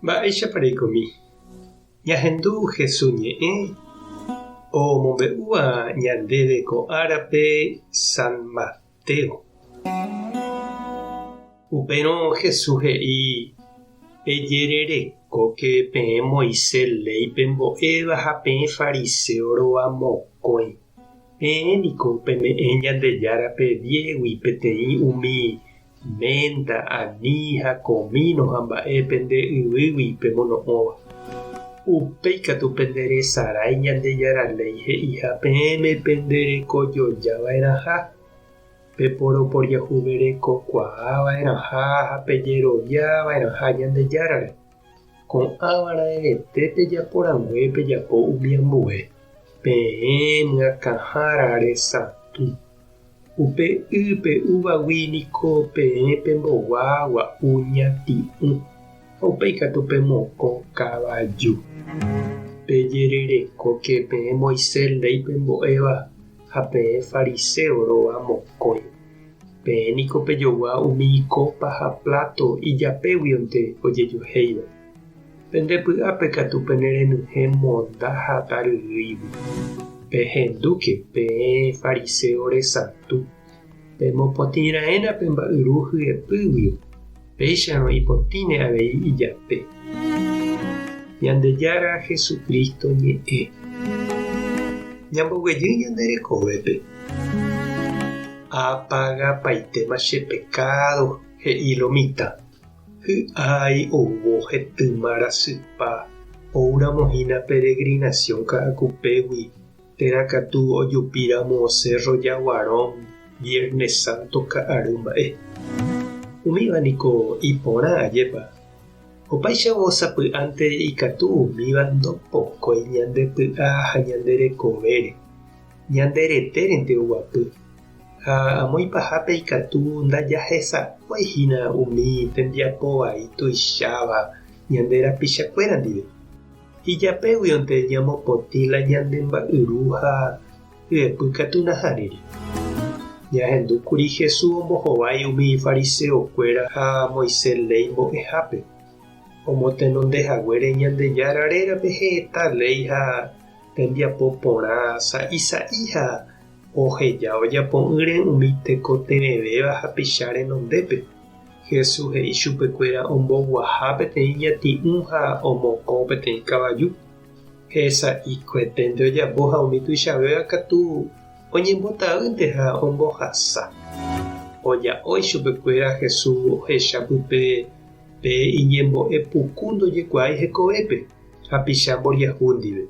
Mba'éichapa reikomi? Ñahendu Jesús ñe'ẽ omombe'úva ñandéve ko árape San Mateo. Upérõ Jesús he'i, Pejererekóke peẽ Moisés léi pembo'éva ha peẽ fariséo rova mokõi. Peẽ niko peme'ẽ Ñandejárape diégui peteĩ umi Ménta, ani ha komíno ha mba'e pende yvýgui pemono'õva. Upéi katu pende resarái Ñandejára léi he'iha peẽme pende rekojoja va'erãha, peporoporiahuverekokuaa va'erãha ha pejerovia va'erãha Ñandejárare. Ko'ãva raẽvete pejapo rangue pejapo umi ambue, peẽ myakãhára resatũ. Upe y pe'úvagui niko peẽ pembogua gua'u ñati'ũ, ha upéi katu pemokõ kavaju. Pejererekóke peẽ Moisés léi pembo'éva ha peẽ fariséo rova mokõi. Peẽ niko pejogua umi kópa ha pláto ijapéguionte ojejohéiva. Pende py'ápe katu pene renyhẽ monda ha taryrýigui. Pehendúke, peẽ fariséo resatũ, pemopotĩ raẽna pe mba'yru hyepýguio, péicharõ ipotĩne avei ijape. Ñandejára Jesucristo ñe'ẽ. Ñamboguejy ñande rekovépe. Apagapaitéma che pekádo, he'i lo mitã. Hy'ái oúvo hetyma rasypa oúramo hína peregrinación Ka'akupégui térã katu ojupíramo Cerro Jaguarón Viernes Santo ka'aru mba'e. Umíva niko iporã ajépa. Opáichavo sapy'ánte ikatu umíva ndopokói ñande py'a ha ñande rekovére, ñande retérente oguapy. Ha amo ipahápe ikatu ndajahesakuái hína umi tembiapo vai tuicháva ñande rapichakuéra ndive. Ijapéguionte ñamopotĩ la ñande mba'yru ha hyepy katu nahániri. Ñahendu kuri Jesús ombohovái umi fariseokuéra ha Moisés léi mbo'ehápe, omotenonde haguére Ñandejára rérape heta léi ha tembiapo porã sa'i sa'i ha Oheja ojapo'ỹre umi tekotevẽvéva hapicha renondépe. Jesús he'i chupekuéra omboguaha peteĩ ñati'ũ ha omokõ peteĩ kavaju. Hesa'ikueténte ojapo ha umi tuichavéva katu oñembotavýnte ha ombohasa. Oja'o ichupekuéra Jesús ohecha pype pe iñembo'e puku ndojekuaái hekovépe, hapicha mboriahu ndive.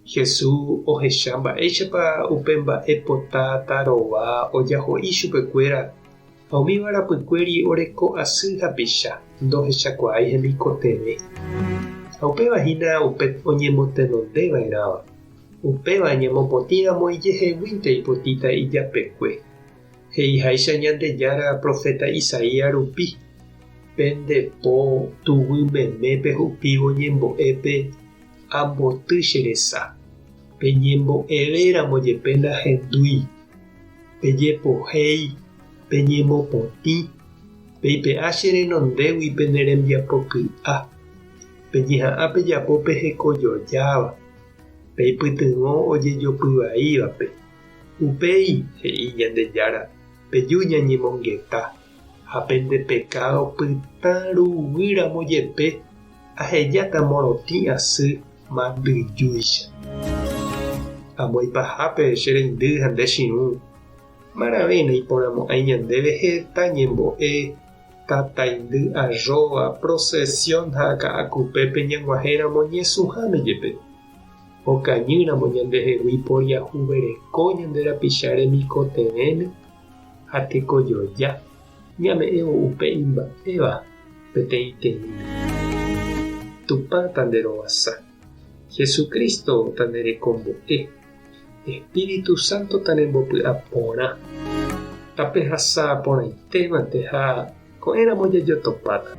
Jesús ohecha mba'éichapa upe mba'e pota tarova ojaho'i chupekuéra ha umíva rapykuéri oreko asy hapicha ndohechakuaái hemikotevẽ. Ha upéva hína upe oñemotenonde va'erãva. Upéva ñamopotĩramo ijeheguínte ipotĩta ijapekue. He'iháicha Ñandejára proféta Isaías rupi, Pende po tuguy meme pehupívo ñembo'épe, Amboty che resa. Peñembo'evéramo jepe nahendúi. Pejepohéi, peñemopotĩ, peipe'a che renondégui pene rembiapo ky'a. Peñeha'ã pejapo pe hekojojáva, peipytyvõ ojejopyvaívape. Upéi, he'i Ñandejára, peju ñañemongeta, ha pende pekádo pytã ruguýramo jepe, Ahejáta morotĩ asy mandyjúicha. Amo ipahápe che reindy ha nde chirũ, marave naiporãmo'ãi ñandéve heta ñembo'e, tataindy arróva, procesión ha ka'akupépe ñag̃uahẽramo ñesũháme jepe. Okañýramo ñandehegui poriahuvereko ñande rapicha remikotevẽme ha tekojoja, ñame'ẽvo upe imba'éva. Peteĩteĩme. Tupã tanderovasa. Jesucristo tanerekombo'e. Espíritu Santo tanembopy'a porã. Tapehasa porãitémante ha ko'ẽramo jajotopáta.